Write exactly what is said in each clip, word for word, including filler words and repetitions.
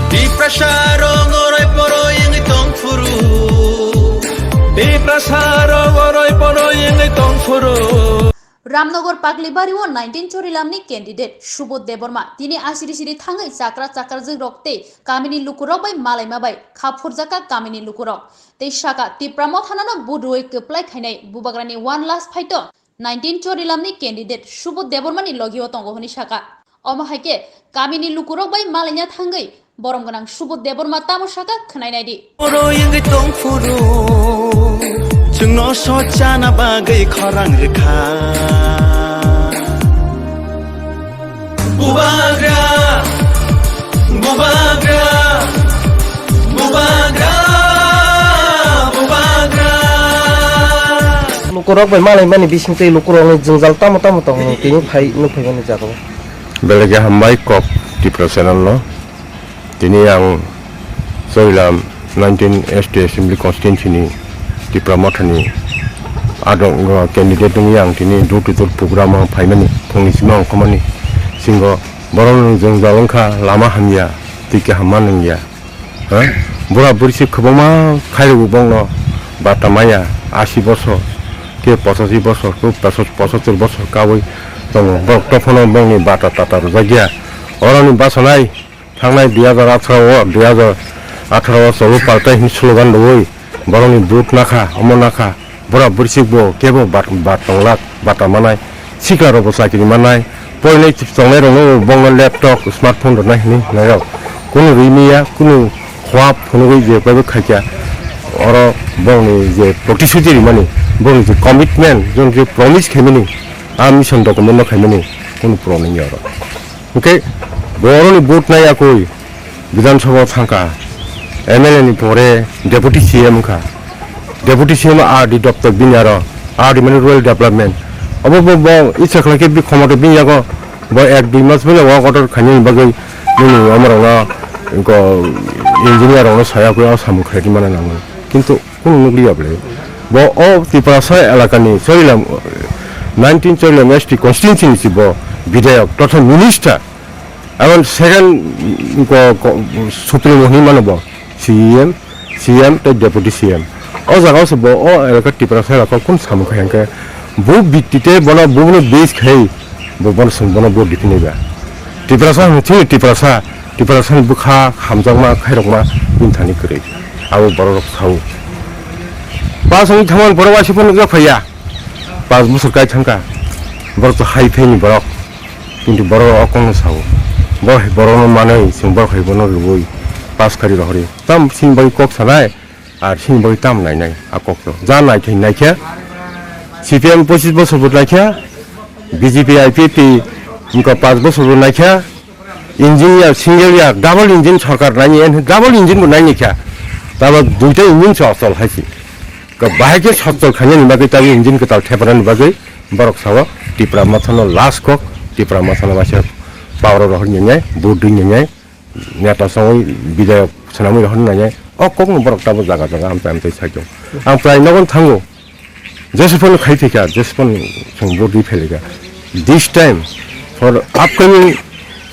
Tiprasa rok oroi poroi wngwi tong phuru. Tiprasa rok oroi poroi wngwi tong phuru. Ramnagar Paklibari o nineteen Chorilamni candidate Subodh Debbarma tini asiri siri thangwi chakra chakrajwk rok tei kamini lukurok bai malaima bai kha phurjakha kamini lukurok. Tei saka Tipra Motha no vote rwui kwplai khainai Bubagrani one last fight o nineteen Chorilamni candidate Subodh Debbarmani logi o tongo hwnwi saka. Omo hai khe kamini lukurok bai malaina thangwi borom gwnang Subodh Debbarma tamo saka khwnai nai di. Oro wngwi tong phuru, chwngno sochana bagwi khorang rwkha. Bubagra, bubagra, bubagra, bubagra. Lukurok bai malaimani bising tei lukurokni jwngjal tamo tamo tongo, tini phai nuk phaimani jagao. Belai khe hambai kok Tipra channel no. Tini ang Chorilam nineteen S T Assembly Constituency ni Tipra Mothani adong, uh, candidate wngwi ang tini door to door program o phaimani, phungni simi ang khomani singo borok nwng jwngjal wngkha, lama hamya, twi kaham ma nungya. Ha? Bura buri se kwbangma khairokbo bongno bata maya, asi bosor, ke pochashi bosor, ke pochash-, pochottor bosor kawi tongo. Borok tophono bongni bata tata rwjakya. Oroni bachonai thangnai dui hajar atharo o, dui hajar atharo o cholo paltai hwnwi slogan rwui borokni vote nakha, omo nakha. Bura bwrwisik bo kebo bat, bat tonglak, bata manai, sikla rokbo chakri manai, porinai tongnai rokno bongno laptop, smartphone rwnai hinwi hwnwi rok. Kunu rimiya, kunu khwap phunugwi je kaibo khaikya, oro bongni je protishuti rimani, bongni je commitment, jong je promise khaimani, a mission document no khaimani, kunu puro nangya oro. Hwnkhe boroni vote nai yakwi Bidhan Sabha o thangkha, M L A ni pore Deputy C M wngkha. Deputy C M R D doptor bini aro R D mani Rural Development. Obo bo, bo itsa khlai khe bi khomoto bini yago bo ek dui mas bai work order khainani bagwi nini omo rokno ko engineer rokno saya kwi o samung khlai di mana nango. Kintu Kunu nukliya bwle. Bo o Tiprasa elakani Chorilam, nineteen Chorilam S T constituency ni si bo bidhayok totha minister. Ebong second ko, ko, supremo hinwi mano bo C E M, C M tei deputy C M. O jaga o se bo o elaka Tiprasa elaka kun samung kha hwnkhe bo bitti tei bono, bono base khai bo bono swng bono vote riphinai ba. Tiprasa hwnkhe chini Tiprasa, Tiprasa ni bwkha hamjakma khairokma bini thani kwrwi. Abo borok rok sao. Pass wngwi thangmani borok waisa phano nukjak phaiya. Pass bosor kai thangkha. Borok to hai phaini borok. Kintu borok rok o kokno sao. Bo hai borok no manwi chwng borok hai bono rwui pass kari rohori. Tam chini bagwi kok sanai, ar chini bagwi tam nainai a kok rok. Ja naithai naikha. C P M pochis bosor bo naikha. B J P I P F T wngkha pass bosor bo naikha. Engine ya, single ya, double engine sorkar nai ni, double engine bo nai ni kha. Tamo duita engine se achol hai se. Ka bahai khe sachol khaina ni bagwi tamo engine kwtal thepana ni bagwi borok sao Tipra Motha no last kok, Tipra Motha no waisa power o rohor ni nai, vote ri ni nai, neta songwi bidayok swnamwi rohor ni nai. O kok no borok tamo jaga jaga amchai amchai sai tong. Ang prai nogon thango. Jesephano khai thika, jesephano chwng vote ri phailika. This time, for upcoming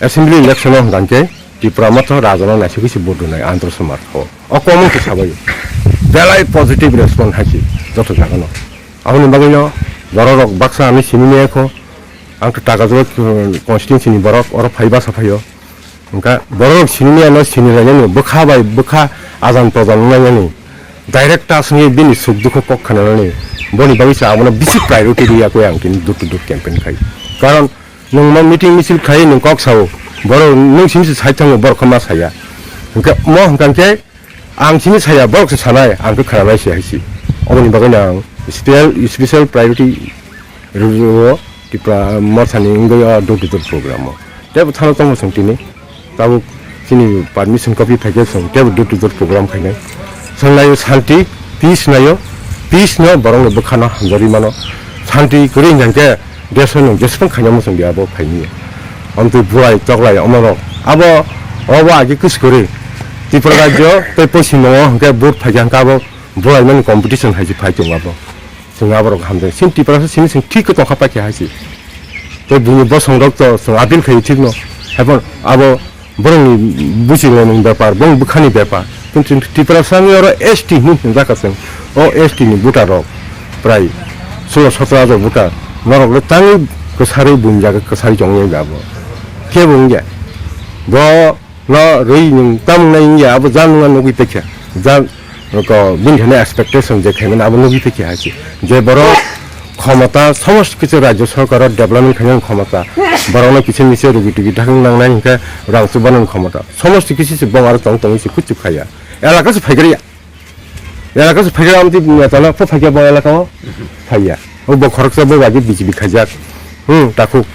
assembly election o hwnkhe Tipra Motha Raja no naisugwi se vote rwnai Andhra Somaj o. O common khe sabai. Belai positive response haikhe joto jagano. Aboni bagwino borok rok baksa ani simi maya kho. Ang to Takajura constituency ni borok oro phai basa phaio. Wngkha borok rok sini maya no sini lainani bwkha bai bwkha ajan prajan wnglainani direct ta swngwi bini suk dukhu kok khananani boni bagwi se abono bisi priority rwya khe ang tini door to door campaign khai. Karon nwng ma meeting misil khai nwng kok sao borok nwng sini se sai thango borok khe ma saya. Hwnkhe mo hwnkha khe Ang sini saya, borok se sanai, ang khe khananai se hai se. Oboni bagwi no ang special, special priority rw-, rw-, o Tipra Mothani wngwi o door to door program o. Tei bo thano tongmo chwng tini. Tabuk chini permission copy phaikhe chwng tei bo door to door program khainai. Chwng naio shanti, peace naio, peace no borok ni bwkha no hamjagwi mano. Shanti kwrwi hwnkhe Desh no jeswng khaina muchung di abo phaini. Amtwi burai choklai omo rok. Abo, obo agi kwskwrwi. Tripura rajyo tei Poschim Bongo hwnkhe vote phaikha hwnkhe abo burai mani competition hai se phai tongo abo. Chwng abo rok hamjai. Chini Tripura se sini chwng thik khe tongkha paikha hai se. Tei bini bosong rok to chwng appeal khai thik no. Haibon abo Borokni buchilomung bepar, borokni bwkhani bepar. Kintu Tiprasani oro S T hinwi hwnjakha chwng. O S T ni voter rok prai solo sotro hajar voter. Norok le tangwi kwsarwi bumjak, kwsarwi chongwi abo. Khe bo wngya. Bo no rwi nwng tamung nai wngya, abo jang nungya nugwi paikha. Jang ko bini thani expectation je khaimani abo nugwi paikha hai se. Je borok khomota, somosto kichu rajyo sorkaro development khaimani khomota. Borokno kichu michu rugi tugi thangwi nangnai hinkhe rang chubanani khomota. Somosto kichu se bong aro tong tongwi se kuchuk khaiya. Elaka se phaigraya. Elaka se phaigraya amtwi netano pho phaikya bo elaka o phaiya. O bo khoroksa bo agi B J P khaijak. Hmm, takhuk.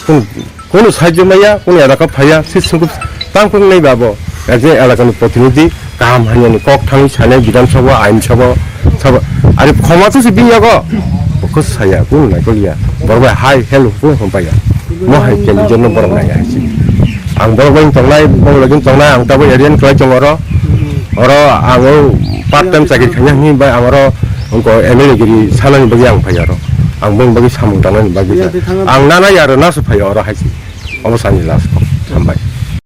Kun-, kunu sahajyo maya, kunu elaka phaiya, se sungkup tang kung nai babo. Ekje elakani protinidhi, kaham hamyani kok thangwi sanai Bidhan Sabha, Ain Sabha, Sabha. Ari khoma to se bini yago. Bokho saya, kunu nai koliya. Borok bai hai hel hukung hum paiya. Mo hai keni jonno borok nai hai se. Ang borok bai tongnai, borok lagin tongnai, ang tabo area ni kwlai tong oro. Oro ang o part time chakri khaina hini bai ang oro ongko M L A giri sanani bagwi ang phai aro. Ang boni bagwi samung tangnani bagwi. Iya, tei thangna ang nana ya aro nasu phai oro hai se. Obo sani last ko. Hambai.